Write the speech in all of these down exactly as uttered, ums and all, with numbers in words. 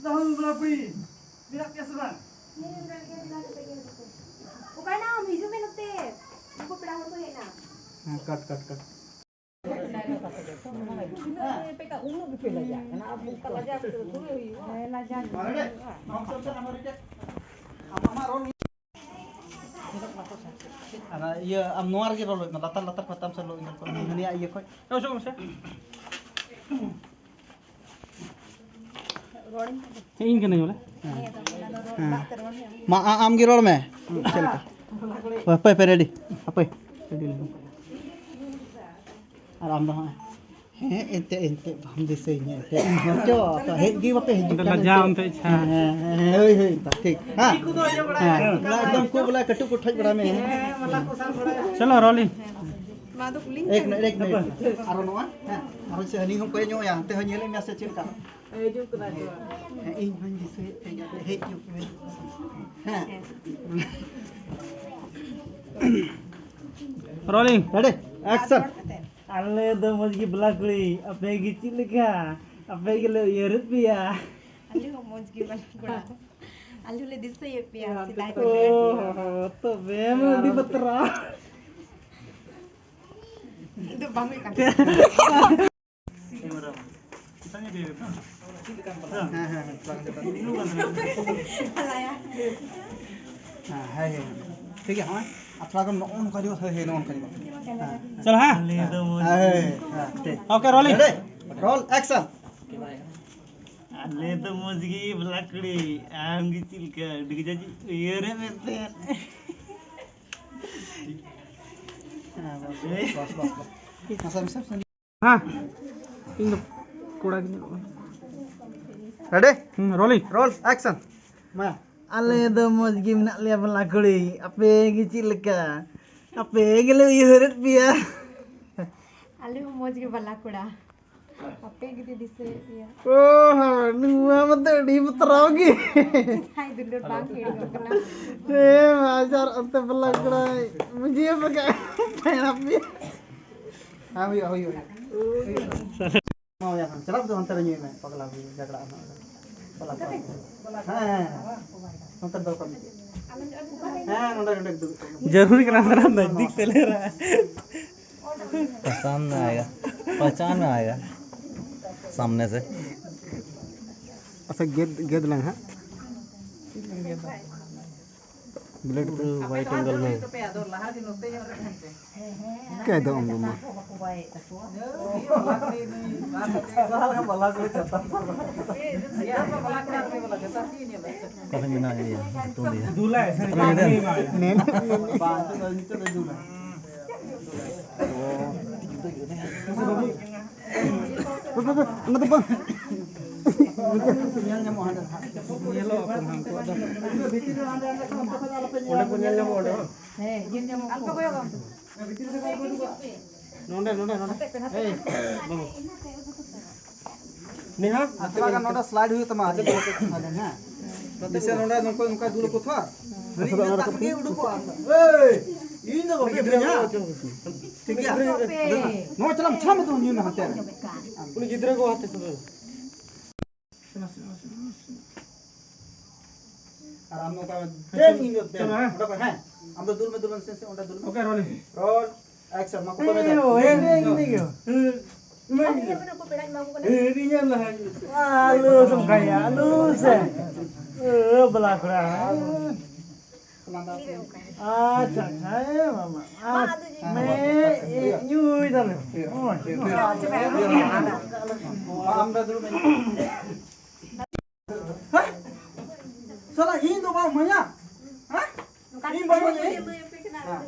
ᱛᱟᱦᱚᱞᱮ ᱵᱟᱯᱮ ᱢᱮᱱᱟᱜ ᱯᱮᱭᱟ ᱥᱮ ᱵᱟᱝ? ᱚᱠᱟᱭᱱᱟᱢ? ᱦᱤᱡᱩᱜ ᱢᱮ ᱱᱚᱛᱮ᱾ ᱩᱱᱠᱩ ᱯᱮᱲᱟ ᱦᱚᱲ ᱠᱚ ᱦᱮᱡ ᱮᱱᱟ᱾ ᱦᱮᱸ, ᱠᱟᱴ, ᱠᱟᱴ, ᱠᱟᱴ᱾ ᱟᱨ ᱤᱭᱟᱹ, ᱟᱢ ᱱᱚᱣᱟ ᱨᱮᱜᱮ ᱨᱚᱲ ᱦᱩᱭᱩᱜ ᱢᱟ, ᱞᱟᱛᱟᱨ, ᱞᱟᱛᱟᱨ ᱠᱷᱚᱱ ᱛᱟᱢ ᱥᱮ ᱞᱚ-, ᱤᱭᱟᱹ ᱠᱷᱚᱱ, ᱦᱟᱹᱱᱤᱭᱟᱜ ᱤᱭᱟᱹ ᱠᱷᱚᱱ᱾ ᱚᱪᱚᱜ ᱢᱮᱥᱮ᱾ ᱦᱮᱸ, ᱤᱧ ᱠᱟᱹᱱᱟᱹᱧ ᱵᱚᱞᱮ᱾ ᱦᱮᱸ᱾ ᱦᱮᱸ᱾ ᱢᱟ, ᱟ-, ᱟᱢ ᱜᱮ ᱨᱚᱲ ᱢᱮ᱾ ᱪᱮᱫ ᱞᱮᱠᱟ? ᱦᱟᱯᱳᱭ, ᱦᱟᱯᱳᱭ, ᱦᱟᱯᱳᱭ, ready᱾ ᱦᱟᱯᱳᱭ᱾ Ready ᱞᱮᱱ᱾ ᱟᱨ ᱟᱢ ᱫᱚ ᱦᱚᱸᱜᱼᱚᱭ᱾ ᱦᱮᱸ, ᱮᱱᱛᱮ, ᱮᱱᱛᱮ ᱵᱟᱢ ᱫᱤᱥᱟᱹᱭᱧᱟ, ᱮᱱᱛᱮ᱾ ᱦᱮᱸ, ᱪᱚ, ᱛᱚ ᱦᱮᱡ ᱜᱮ ᱵᱟᱯᱮ ᱦᱤᱡᱩᱜ ᱚᱸᱰᱮ ᱠᱟᱱᱟ, ᱞᱟᱡᱟᱣ ᱮᱱᱛᱮ᱾ ᱚᱱᱛᱮ ᱤᱪᱪᱷᱟ᱾ ᱦᱮᱸ, ᱦᱮᱸ, ᱦᱮᱸ, ᱦᱳᱭ, ᱦᱳᱭ, ᱴᱷᱤᱠ᱾ ᱦᱮᱸ᱾ ᱮᱠᱫᱚᱢ ᱠᱚ ᱵᱚᱞᱮ ᱠᱟᱹᱴᱩᱵ ᱠᱚ ᱴᱷᱚᱡ ᱵᱟᱲᱟ ᱢᱮ᱾ ᱦᱮᱸ, ᱢᱟᱞᱟ ᱠᱚ ᱥᱟᱵ ᱵᱟᱲᱟᱭᱟ᱾ ᱪᱚᱞᱚ, rolling᱾ ᱢᱟ ᱫᱚ ᱠᱩᱞᱤᱧ ᱮᱠ ᱢᱤᱱᱤᱴ, ᱮᱠ ᱢᱤᱱᱤᱴ᱾ ᱟᱨᱚ ᱱᱚᱣᱟ, ᱦᱮᱸ, ᱟᱨᱚ ᱥᱮ ᱦᱟᱹᱱᱤ ᱦᱚᱸ ᱠᱚᱭ ᱧᱚᱜ ᱟᱭᱟ, ᱦᱟᱱᱛᱮ ᱦᱚᱸ ᱧᱮᱞᱮᱫ ᱢᱮᱭᱟ ᱥᱮ ᱪᱮᱫ ᱞᱮᱠᱟ? ᱦᱤᱡᱩᱜ ᱠᱟᱱᱟ ᱠᱚ᱾ ᱦᱮᱸ, ᱤᱧ ᱦᱚᱸᱧ ᱫᱤᱥᱟᱹᱭᱮᱫ ᱯᱮ ᱜᱮᱭᱟ, ᱦᱮᱡ ᱧᱚᱜ ᱢᱮ᱾ ᱦᱮᱸ᱾ Rolling᱾ Ready? Action᱾ ᱟᱞᱮ ᱫᱚ ᱢᱚᱡᱽ ᱜᱮ ᱵᱟᱞᱟ ᱠᱩᱲᱤ, ᱟᱯᱮ ᱜᱮ ᱪᱮᱫ ᱞᱮᱠᱟ? ᱟᱯᱮ ᱜᱮᱞᱮ ᱩᱭᱦᱟᱹᱨᱮᱫ ᱯᱮᱭᱟ᱾ ᱟᱞᱮ ᱦᱚᱸ ᱢᱚᱡᱽ ᱜᱮ ᱵᱟᱞᱟ ᱠᱚᱲᱟ᱾ ᱟᱞᱮ ᱦᱚᱸᱞᱮ ᱫᱤᱥᱟᱹᱭᱮᱫ ᱯᱮᱭᱟ, ᱥᱮᱫᱟᱭ ᱠᱷᱚᱱ᱾ ᱚ, ᱛᱚᱵᱮ ᱢᱟ ᱟᱹᱰᱤ ᱵᱟᱛᱨᱟᱣ᱾ ᱤᱧ ᱫᱚ ᱵᱟᱝ ᱦᱩᱭᱩᱜ ᱠᱟᱱ ᱛᱤᱧᱟ᱾ ᱦᱮᱸ, ᱦᱮᱸ, ᱦᱮᱸ, ᱛᱷᱚᱲᱟ ᱜᱟᱱ ᱪᱮᱛᱟᱱ᱾ ᱦᱮᱸ, ᱦᱮᱸ, ᱦᱮᱸ᱾ ᱴᱷᱤᱠ ᱜᱮᱭᱟ, ᱦᱚᱸᱜᱼᱚᱭ᱾ ᱟᱨ ᱛᱷᱚᱲᱟ ᱜᱟᱱ ᱱᱚᱜᱼᱚ ᱱᱚᱝᱠᱟ ᱧᱚᱜ, ᱦᱳᱭ, ᱦᱳᱭ, ᱱᱚᱜᱼᱚ ᱱᱚᱝᱠᱟ ᱧᱚᱜ᱾ ᱦᱮᱸ, ᱦᱮᱸ᱾ ᱪᱚᱞ, ᱦᱮᱸ? ᱦᱮᱸ, ᱦᱮᱸ, ᱦᱮᱸ, ᱴᱷᱤᱠ᱾ Okay, rolling. Ready? Roll, action. ᱟᱞᱮ ᱫᱚ ᱢᱚᱡᱽ ᱜᱮ ᱵᱟᱞᱟ ᱠᱩᱲᱤ, ᱟᱢ ᱜᱮ ᱪᱮᱫ ᱞᱮᱠᱟ? ᱟᱹᱰᱤ ᱠᱟᱡᱟᱠ ᱤᱧ ᱩᱭᱦᱟᱹᱨᱮᱫ ᱢᱮ ᱛᱟᱦᱮᱸᱫ᱾ ᱦᱮᱸ, ᱵᱟᱥ, ᱵᱟᱥ, ᱵᱟᱥ, ᱵᱟᱥ᱾ ᱢᱟᱥᱮ, ᱢᱟᱥᱮ, ᱢᱟᱥᱮ᱾ ᱦᱮᱸ, ᱤᱧ ᱫᱚ ᱠᱚᱲᱟ ᱜᱤᱧ ᱧᱮᱞᱚᱜ ᱠᱟᱱᱟ᱾ Ready? ᱦᱩᱸ, rolling. Roll, action. ᱢᱟ᱾ ᱟᱞᱮ ᱫᱚ ᱢᱚᱡᱽ ᱜᱮ ᱢᱮᱱᱟᱜ ᱞᱮᱭᱟ ᱵᱟᱞᱟ ᱠᱩᱲᱤ, ᱟᱯᱮ ᱜᱮ ᱪᱮᱫ ᱞᱮᱠᱟ? ᱟᱯᱮ ᱜᱮᱞᱮ ᱩᱭᱦᱟᱹᱨᱮᱫ ᱯᱮᱭᱟ᱾ ᱟᱞᱮ ᱦᱚᱸ ᱢᱚᱡᱽ ᱜᱮ ᱵᱟᱞᱟ ᱠᱚᱲᱟ, ᱟᱯᱮ ᱜᱮᱞᱮ ᱫᱤᱥᱟᱹᱭᱮᱫ ᱯᱮᱭᱟ᱾ ᱳ ᱦᱳ, ᱱᱚᱣᱟ ᱢᱟᱛᱚ ᱟᱹᱰᱤ ᱵᱟᱛᱨᱟᱣ ᱜᱮ᱾ ᱡᱟᱦᱟᱸᱭ ᱫᱩᱞᱟᱹᱲ ᱵᱟᱝ ᱦᱤᱲᱤᱧᱚᱜ ᱠᱟᱱᱟ᱾ ᱦᱮᱸ, ᱢᱟ, ᱟᱡᱟᱨ ᱚᱱᱛᱮ ᱵᱟᱞᱟ ᱠᱚᱲᱟᱭ ᱵᱩᱡᱷᱟᱹᱣ ᱵᱟᱠᱷᱟᱡ ᱯᱷᱮᱲᱟ ᱯᱮᱭᱟ᱾ ᱦᱮᱸ, ᱦᱩᱭᱩᱜᱼᱟ, ᱦᱩᱭᱩᱜᱼᱟ, ᱦᱩᱭᱩᱜᱼᱟ᱾ ᱦᱩᱭᱩᱜᱼᱟ᱾ ᱪᱟᱞᱟᱜ ᱫᱚ ᱦᱟᱱᱛᱮ ᱨᱮ ᱧᱩᱭ ᱢᱮ, ᱯᱟᱜᱽᱞᱟ ᱦᱩᱭᱩᱜᱼᱟ, ᱡᱷᱟᱜᱽᱲᱟᱜ ᱟᱢ ᱦᱟᱸᱜ᱾ ᱦᱮᱸ, ᱦᱮᱸ, ᱦᱮᱸ᱾ ᱱᱚᱛᱮ ᱫᱚ ᱠᱟᱹᱢᱤ᱾ ᱦᱮᱸ, ᱱᱚᱰᱮ, ᱱᱚᱰᱮ ᱫᱩᱲᱩᱵ ᱠᱚᱜ ᱢᱮ᱾ ᱡᱟᱹᱨᱩᱲ ᱠᱟᱱᱟ, ᱱᱚᱰᱮ ᱱᱟᱡᱫᱤᱠ ᱛᱮ ᱞᱮ ᱨᱟᱜ᱾ पहचान में आएगा, पहचान में आएगा सामने से। ᱟᱪᱪᱷᱟ, ᱜᱮᱫ, ᱜᱮᱫ ᱞᱟᱝ ᱦᱟᱸᱜ᱾ ᱵᱞᱮᱰ ᱛᱮ ᱦᱚᱣᱟᱭᱤᱴ ᱮᱝᱜᱮᱞ ᱢᱮ᱾ ᱠᱮᱫᱚ ᱩᱱᱠᱩ ᱢᱟ᱾ ᱚᱠᱟ ᱨᱮ ᱢᱮᱱᱟᱜ ᱜᱮᱭᱟ? ᱧᱩᱛᱩᱢ ᱜᱮᱭᱟ᱾ ᱢᱮᱱ-, ᱢᱮᱱ-, ᱢᱮᱱ-, ᱵᱟᱵᱟ, ᱵᱟᱵᱟ, ᱚᱱᱟ ᱫᱚ ᱵᱟᱝ᱾ ᱧᱮᱞ ᱧᱟᱢᱚᱜᱼᱟ ᱦᱟᱸᱰᱮ ᱱᱟᱦᱟᱜ᱾ ᱧᱮᱞᱚᱜ ᱟᱠᱚ ᱱᱟᱦᱟᱜ ᱩᱱᱠᱩ ᱫᱚ᱾ ᱵᱷᱤᱛᱤᱨ ᱨᱮ ᱦᱟᱸᱰᱮ, ᱦᱟᱸᱰᱮ ᱠᱷᱚᱱ ᱚᱱᱛᱮ ᱠᱷᱚᱱ ᱟᱞᱚᱯᱮ ᱧᱮᱞ ᱚᱸᱰᱮ ᱠᱚ ᱧᱮᱞ ᱧᱟᱢᱚᱜᱼᱟ ᱚᱸᱰᱮ ᱦᱚᱸ᱾ ᱦᱮᱸ, ᱧᱮᱞ ᱧᱟᱢᱚᱜ ᱟᱠᱚ᱾ ᱵᱷᱤᱛᱤᱨ ᱨᱮ ᱠᱷᱚᱱ ᱟᱞᱚᱯᱮ ᱩᱰᱩᱠᱚᱜᱼᱟ᱾ ᱱᱚᱸᱰᱮ, ᱱᱚᱸᱰᱮ, ᱱᱚᱸᱰᱮ᱾ ᱮᱭ, ᱵᱟᱹᱵᱩ᱾ ᱱᱮᱦᱟ, ᱟᱨ ᱛᱷᱚᱲᱟ ᱜᱟᱱ ᱱᱚᱸᱰᱮ ᱥᱞᱟᱭᱤᱰ ᱦᱩᱭᱩᱜ ᱛᱟᱢᱟ, ᱟᱨ ᱦᱮᱸ᱾ ᱱᱚᱝᱠᱟ, ᱱᱚᱝᱠᱟ ᱫᱩᱲᱩᱵ ᱠᱚ ᱛᱷᱚᱲᱟ᱾ ᱦᱟᱹᱱᱤ ᱤᱧ ᱛᱟᱠ ᱜᱮ ᱩᱰᱩᱠᱚᱜᱼᱟ᱾ ᱮᱭ, ᱤᱧ ᱫᱚ ᱵᱟᱯᱮ ᱤᱫᱤᱧᱟ᱾ ᱴᱷᱤᱠ ᱜᱮᱭᱟ᱾ ᱱᱚᱣᱟ ᱪᱟᱞᱟᱜ ᱢᱮ, ᱪᱟᱞᱟᱜ ᱢᱮ, ᱛᱚ ᱧᱩᱭ ᱢᱮ ᱦᱟᱱᱛᱮ ᱨᱮ᱾ ᱩᱱᱤ ᱜᱤᱫᱽᱨᱟᱹ ᱠᱚ ᱟᱛᱮ ᱥᱩᱫᱷᱟᱹ᱾ ᱟᱨ ᱟᱢ ᱱᱚᱝᱠᱟ ᱫᱮᱱ ᱤᱧ ᱫᱚ ᱫᱮᱱ᱾ ᱪᱟᱞᱟᱜ ᱢᱮ᱾ ᱚᱸᱰᱮ ᱠᱷᱚᱱ, ᱦᱮᱸ᱾ ᱟᱢ ᱫᱚ ᱫᱩᱞ ᱢᱮ, ᱫᱩᱞ ᱢᱮ, ᱥᱮ, ᱥᱮ, ᱚᱸᱰᱮ ᱫᱩᱞ ᱢᱮ᱾ OK, rolling. Roll. Action, ᱢᱟ ᱠᱚ ᱮ, ᱢᱮᱱᱟ᱾ ᱳ, ᱮ, ᱮ, ᱤᱧ ᱜᱮ᱾ ᱮ, ᱤᱧ ᱧᱮᱞ ᱞᱟᱦᱟ᱾ ᱟᱞᱚ ᱥᱚᱝᱠᱟᱭᱟ, ᱟᱞᱚ ᱥᱮ᱾ ᱮ, ᱵᱟᱞᱟ ᱠᱚᱲᱟ᱾ ᱟᱪᱪᱷᱟ, ᱟᱪᱪᱷᱟ, ᱮ, ᱢᱟᱢᱟ᱾ ᱟᱪᱪᱷᱟ, ᱢᱮ, ᱮ, ᱧᱩᱭ ᱫᱟᱞᱮ᱾ ᱳᱭ᱾ ᱟᱢ ᱫᱚ ᱫᱩᱲᱩᱵ ᱢᱮ᱾ ᱦᱮᱸ? ᱥᱟᱞᱟ ᱤᱧ ᱫᱚ ᱵᱟᱢ ᱤᱢᱟᱹᱧᱟ? ᱦᱮᱸ? ᱤᱧ ᱵᱟᱢ ᱤᱢᱟᱹᱧᱟ? ᱦᱮᱸ᱾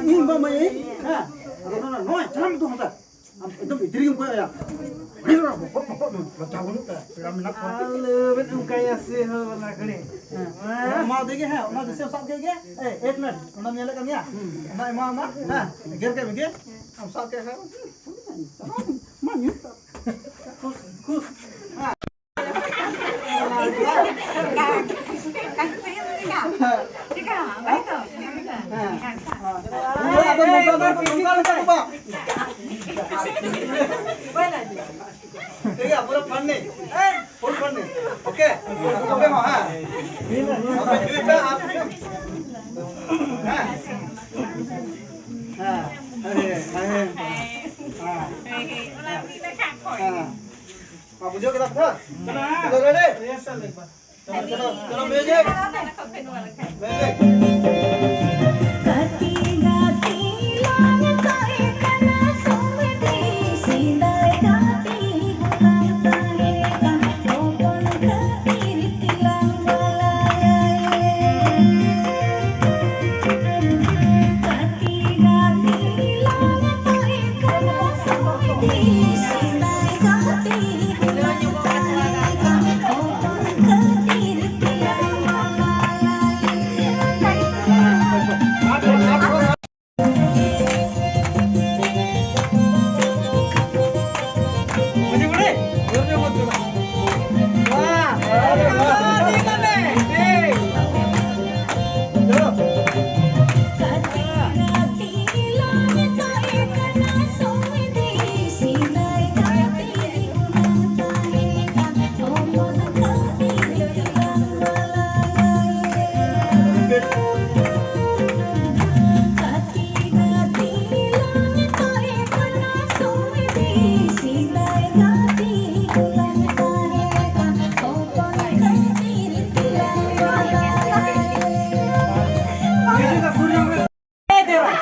ᱤᱧ ᱵᱟᱢ ᱤᱢᱟᱹᱧᱟ? ᱦᱮᱸ᱾ ᱟᱫᱚ ᱱᱚᱣᱟ, ᱱᱚᱣᱟ ᱪᱟᱞᱟᱜ ᱢᱮ ᱛᱚ ᱦᱟᱱᱛᱮ᱾ ᱟᱢ ᱮᱠᱫᱚᱢ ᱵᱷᱤᱛᱨᱤ ᱜᱮᱢ ᱠᱚᱭᱚᱜ ᱟᱭᱟ᱾ ᱵᱷᱤᱲ ᱨᱮ ᱵᱚᱦᱚᱜ, ᱵᱚᱦᱚᱜ ᱫᱚ ᱞᱟᱡᱟᱣ ᱵᱟᱹᱱᱩᱜ ᱛᱟᱭᱟ᱾ ᱯᱮᱲᱟ ᱢᱮᱱᱟᱜ ᱠᱚᱣᱟ᱾ ᱟᱞᱚᱵᱮᱱ ᱚᱱᱠᱟᱭᱟ ᱥᱮ ᱦᱚᱸ ᱵᱟᱞᱟ ᱠᱚᱲᱮ᱾ ᱦᱮᱸ᱾ ᱚᱱᱟ ᱫᱤᱜᱮ, ᱦᱮᱸ, ᱚᱱᱟ ᱫᱤᱥᱟᱹᱢ ᱥᱟᱵ ᱠᱮᱫ ᱜᱮ᱾ ᱮᱭ, ᱮᱠ ᱢᱤᱱᱤᱴ, ᱚᱱᱟᱢ ᱧᱮᱞᱮᱫ ᱠᱟᱱ ᱜᱮᱭᱟ? ᱚᱱᱟ ᱮᱢᱟᱣᱟᱢᱟ, ᱦᱮᱸ, ᱜᱮᱨ ᱠᱮᱫ ᱢᱮᱜᱮ᱾ ᱟᱢ ᱥᱟᱵ ᱠᱮᱫ ᱠᱷᱟᱱ, ᱢᱟ ᱧᱩ᱾ ᱠᱷᱩᱥ, ᱠᱷᱩᱥ᱾ ᱦᱮᱸ᱾ ᱦᱮᱸ᱾ ᱟᱫᱚ ᱱᱚᱝᱠᱟ ᱫᱚ, ᱱᱚᱝᱠᱟ ᱞᱮᱠᱟ ᱫᱚ ᱵᱟᱝ᱾ ᱴᱷᱤᱠ ᱜᱮᱭᱟ? पूरा funding, full funding. Okay, okay, हाँ। अबे जुई पे आप, हाँ। हाँ, अरे, अरे, हाँ, हाँ। हाँ, बुझो कितना था? चलो, रेडी? चलो, चलो, म्यूजिक। म्यूजिक।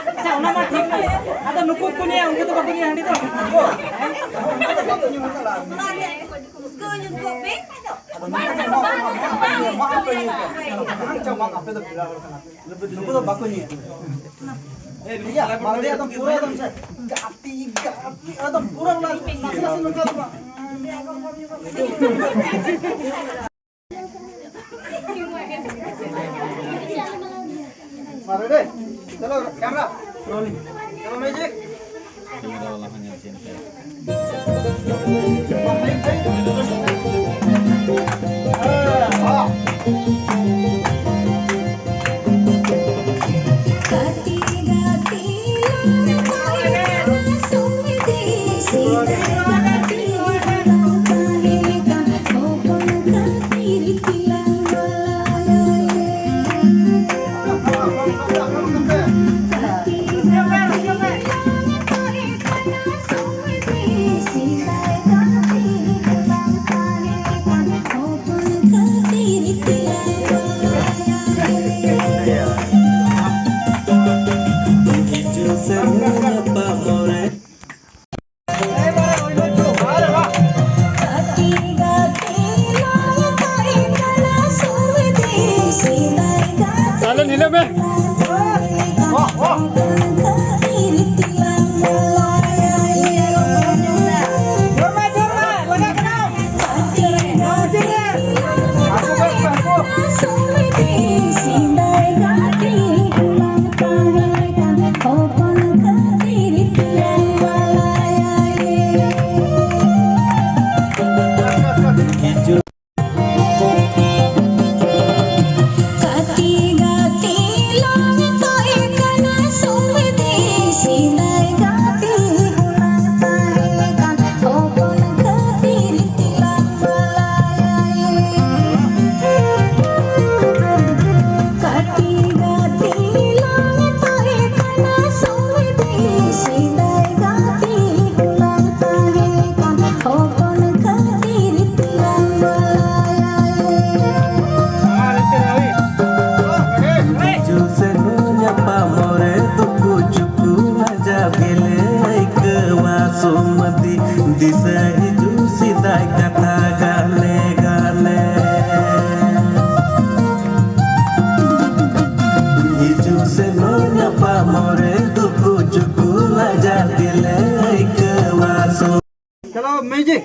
ᱟᱪᱪᱷᱟ, ᱚᱱᱟ ᱢᱟ ᱴᱷᱤᱠ ᱜᱮ᱾ ᱟᱫᱚ ᱱᱩᱠᱩ ᱠᱚ ᱧᱩᱭᱟ, ᱩᱱᱠᱩ ᱫᱚ ᱵᱟᱠᱚ ᱧᱩᱭᱟ ᱦᱟᱺᱰᱤ ᱫᱚ᱾ ᱟᱫᱚ ᱱᱩᱠᱩ ᱫᱚ ᱵᱟᱠᱚ ᱧᱩᱭᱟ, ᱢᱟ ᱟᱯᱮ ᱧᱩᱭ ᱯᱮ᱾ ᱟᱪᱪᱷᱟ, ᱵᱟᱝ, ᱟᱯᱮ ᱫᱚ ᱯᱮᱲᱟ ᱦᱚᱲ ᱠᱟᱱᱟ ᱯᱮ᱾ ᱱᱩᱠᱩ ᱫᱚ ᱵᱟᱠᱚ ᱧᱩᱭᱟ᱾ ᱴᱷᱤᱠ ᱜᱮᱭᱟ, ᱢᱟ ᱞᱟᱹᱭ ᱟᱫᱚ ᱯᱩᱨᱟᱹ ᱟᱫᱚ ᱪᱮᱫ? ᱜᱟᱛᱮ, ᱜᱟᱛᱮ, ᱟᱫᱚ ᱯᱩᱨᱟᱹ ᱚᱱᱟ ᱱᱟᱥᱮ ᱱᱟᱥᱮ ᱱᱚᱝᱠᱟ ᱫᱚ ᱵᱟᱝ᱾ ᱢᱟ ᱨᱮᱰᱤ? ᱪᱚᱞᱚ, ᱠᱮᱢᱨᱟ, ᱨᱳᱞᱤᱝ᱾ ᱪᱚᱞᱚ, ᱢᱤᱣᱡᱤᱠ᱾ ᱠᱮᱢᱨᱟ ᱵᱟᱞᱟ ᱦᱚᱸ ᱧᱮᱞ ᱪᱤᱱᱛᱟᱹ᱾ ᱦᱮᱸ, ᱦᱚᱸ᱾ ᱦᱤᱡᱩᱜ ᱥᱮᱱᱚᱜ ᱧᱟᱯᱟᱢ ᱨᱮ ᱫᱩᱠᱩ ᱪᱩᱠᱩ ᱞᱟᱡᱟᱣ ᱜᱮᱞᱮ ᱟᱹᱭᱠᱟᱹᱣᱟ ᱥᱩᱢᱟᱹᱫᱤ᱾ ᱫᱤᱥᱟᱹ ᱦᱤᱡᱩᱜ ᱥᱮᱫᱟᱭ ᱠᱟᱛᱷᱟ ᱜᱟᱱᱮ ᱜᱟᱱᱮ᱾ ᱦᱤᱡᱩᱜ ᱥᱮᱱᱚᱜ ᱧᱟᱯᱟᱢ ᱨᱮ ᱫᱩᱠᱩ ᱪᱩᱠᱩ ᱞᱟᱡᱟᱣ ᱜᱮᱞᱮ ᱟᱹᱭᱠᱟᱹᱣᱟ ᱥᱩ- चलो, म्यूजिक।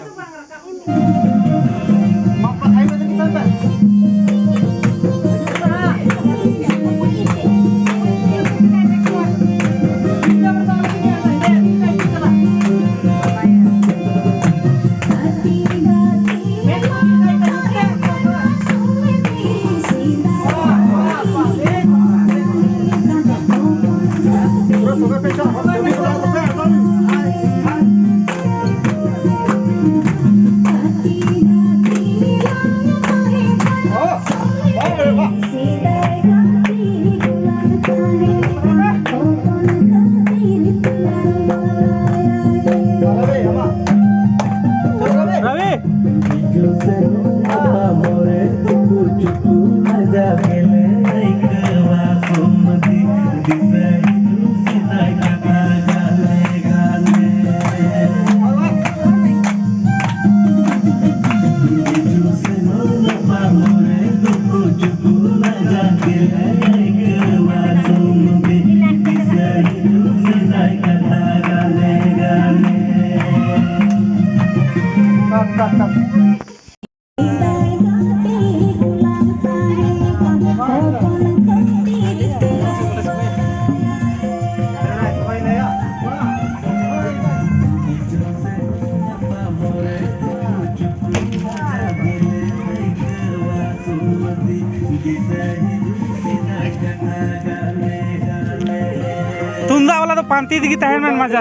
ᱛᱩᱢᱫᱟᱜ ᱵᱟᱞᱟ ᱫᱚ ᱯᱟᱱᱛᱮ ᱛᱮᱜᱮ ᱛᱟᱦᱮᱱ ᱢᱮ ᱢᱟᱡᱟ᱾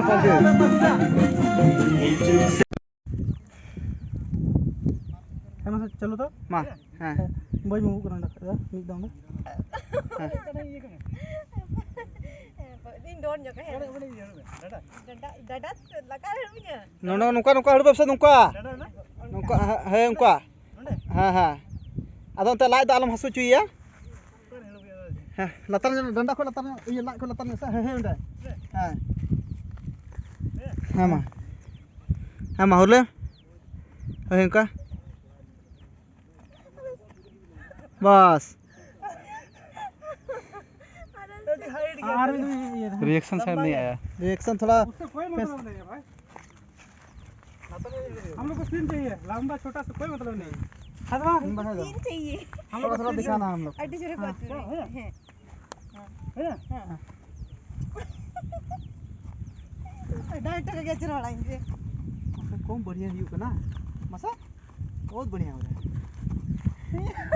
ᱦᱮᱸ, ᱢᱟᱥᱮ ᱪᱟᱹᱞᱩ ᱛᱚ᱾ ᱢᱟ, ᱦᱮᱸ᱾ ᱵᱟᱹᱧ ᱢᱩᱦᱩᱜ ᱠᱟᱱᱟ ᱚᱸᱰᱮ ᱠᱷᱚᱡ ᱫᱚ, ᱢᱤᱫ ᱫᱚᱢ ᱫᱚ᱾ ᱦᱮᱸ᱾ ᱤᱧ ᱰᱚᱱ ᱧᱚᱜ ᱦᱮᱸ᱾ ᱰᱟᱰᱟ, ᱰᱟᱰᱟ ᱞᱟᱜᱟᱣ ᱦᱩᱭᱩᱜ ᱜᱮᱭᱟ᱾ ᱱᱚᱰᱮ ᱱᱚᱝᱠᱟ, ᱱᱚᱝᱠᱟ ᱦᱟᱹᱲᱩᱵ ᱥᱮ ᱱᱚᱝᱠᱟ᱾ ᱱᱚᱝᱠᱟ, ᱦᱮᱸ, ᱦᱮᱸ, ᱚᱱᱠᱟ᱾ ᱦᱮᱸ, ᱦᱮᱸ᱾ ᱟᱫᱚ ᱚᱱᱛᱮ ᱞᱟᱡ ᱫᱚ ᱟᱞᱚᱢ ᱦᱟᱹᱥᱩ ᱦᱚᱪᱚᱭᱮᱭᱟ᱾ ᱦᱮᱸ, ᱞᱟᱛᱟᱨ ᱧᱚᱜ, ᱰᱟᱸᱰᱟ ᱠᱷᱚᱱ ᱞᱟᱛᱟᱨ ᱧᱚᱜ, ᱤᱭᱟᱹ, ᱞᱟᱡ ᱠᱷᱚᱱ ᱞᱟᱛᱟᱨ ᱧᱚᱜ ᱥᱮ, ᱦᱮᱸ, ᱦᱮᱸ, ᱚᱸᱰᱮ᱾ ᱦᱮᱸ᱾ ᱦᱮᱸ, ᱢᱟ᱾ ᱦᱮᱸ, ᱢᱟ, ᱦᱩᱨᱞᱟᱹ᱾ ᱦᱳᱭ, ᱚᱱᱠᱟ᱾ ᱵᱟᱥ᱾ ᱟᱨ ᱢᱤᱫ ᱫᱚᱢ ᱤᱭᱟᱹ ᱫᱚ᱾ ᱨᱤᱭᱮᱠᱥᱚᱱ ᱥᱟᱭᱤᱰ ᱱᱤᱭᱮ ᱟᱭᱟ᱾ ᱨᱤᱭᱮᱠᱥᱚᱱ ᱛᱷᱚᱲᱟ उससे कोई मतलब नहीं है भाई। हम लोग को सीन चाहिए, लंबा छोटा से कोई मतलब नहीं। है ना? हम लोग को सीन चाहिए। हम लोग को थोड़ा सीन दिखाना हम लोग को। ᱟᱹᱰᱤ ᱪᱚᱨᱚᱠ ᱦᱮᱸ, ᱵᱟᱹᱛᱤᱞ ᱦᱮᱸ, ᱦᱮᱸ᱾ ᱦᱮᱸ᱾ ᱦᱮᱸ᱾ ᱦᱮᱸ᱾ ᱰᱟᱭᱨᱮᱠᱴᱚᱨ ᱜᱮ ᱪᱮᱫ ᱨᱚᱲᱟᱭ ᱡᱮ᱾ ᱢᱟᱥᱮ ᱠᱚᱢ ᱵᱟᱹᱲᱤᱭᱟᱹ ᱦᱩᱭᱩᱜ ᱠᱟᱱᱟ᱾ ᱢᱟᱥᱮ ᱵᱚᱦᱩᱛ ᱵᱟᱹᱲᱤᱭᱟᱹ ᱦᱩᱭᱩᱜ ᱠᱟᱱᱟ᱾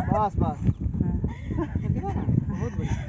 ᱵᱟᱥ, ᱵᱟᱥ᱾ ᱦᱮᱸ᱾ ᱵᱚᱦᱩᱛ ᱵᱟᱹᱲᱤᱭᱟᱹ᱾